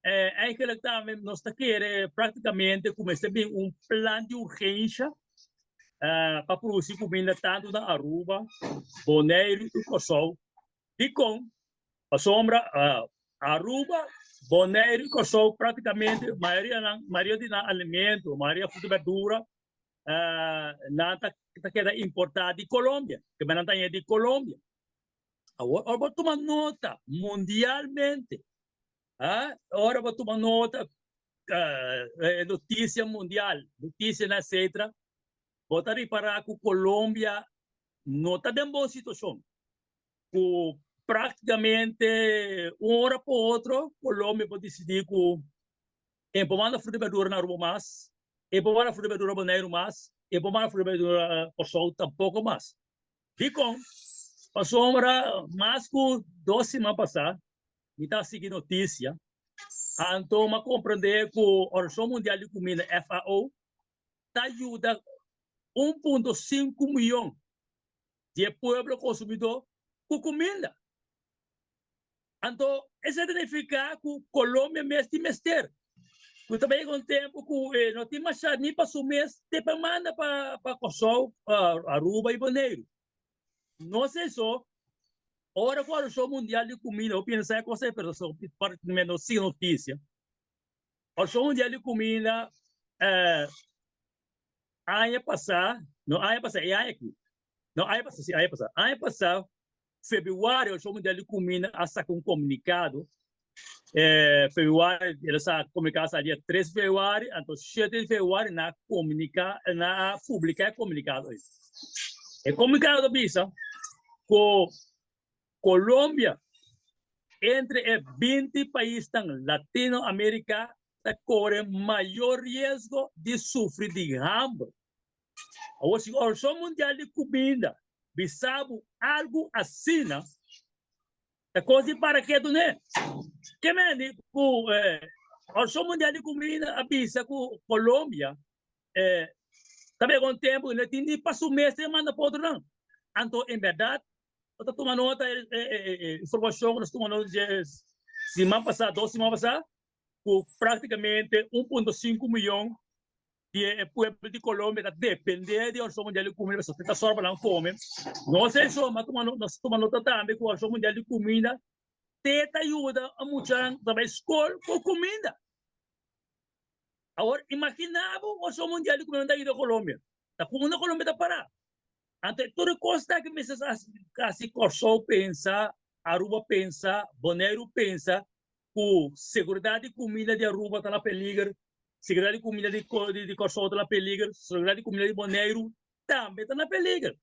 Eigenlijk tambe nos ta kere práktikamente ku mester bin un plan di urgensia pa produsí kuminda tantu na Aruba, Boneiru i Kòrsou. Dikon? Pasobra Aruba, Boneiru i Kòrsou práktikamente mayoria nan mayoria di nan alimento, mayoria fruta i berdura nan ta keda importá di Colombia, ke nan ta haña di Colombia. Awor, ora bo tuma nota mundialmente, ah, ora bo tuma nota noticia mundial, noticia etcétera, bo ta ripará ku Colombia no ta den bon situashon. Ku práktikamente un ora pa otro Colombia por disidí ku e por manda fruta i berdura na Aruba mas, e por manda fruta i berdura Boneiru mas, e por manda fruta i berdura Kòrsou tampoko mas. Dikon? Pasobra mas ku 2 siman pasá mi ta sigui notisia, anto m'a komprendé ku Organisashon Mundial di Kuminda, FAO, ta yuda 1,5 mion di pueblo konsumidó ku kuminda. Anto, esei ta nifiká ku Colombia mes tin mester. Ku tambe ku tempu ku no tin mas ni pa su mes, te pa manda pa Kòrsou, Aruba i Boneiru. No esei so, ora ku Organisashon Mundial di Kuminda, bo pensa e kos ei, pero so no sigui notisia. Organisashon Mundial di Kuminda aña pasá, no aña pasá, e aña aki. No, aña pasá, sí, aña pasá. Aña pasá, febrüari, Organisashon Mundial di Kuminda a saka un komunikado. Febrüari, el a komuniká dia 3 di febrüari, anto 7 di febrüari nan a komuniká, nan a publiká e komunikado ei. E komunikado ta bisa ku Colombia, entre e 20 paisnan Latinoamérika, ta kore mayor riesgo di sufri di hamber. Awor, si Organisashon Mundial di Kuminda bisa bo algu asina, ta kos di para ketu ne. Ke men di ku Organisashon Mundial di Kuminda a bisa ku Colombia ta bega un tempu ku no tin ni pa su mes te manda pa otronan. Anto, en bèrdat, bo ta tuma nota e informashon ku nos tuma nota dje siman pasá, 2 siman pasá, ku práktikamente 1,5 mion di e pueblo di Colombia ta dependé di Organisashon Mundial di Kuminda pasobra ta sòru pa nan kome. No esei so, mas nos tuma nota tambe ku Organisashon Mundial di Kuminda te ta yuda e muchanan ku ta bai skol ku kuminda. Awor, imaginá bo Organisashon Mundial di Kuminda ta yuda Colombia. Ta ku unda Colombia ta pará? Anto, tur e kos ta ku mester hasi Kòrsou pensa, Aruba pensa, Boneiru pensa ku seguridat di kuminda di Aruba ta na peliger, seguridat di kuminda di Kòrsou ta na peliger, seguridat di kuminda di Boneiru tambe ta na peliger.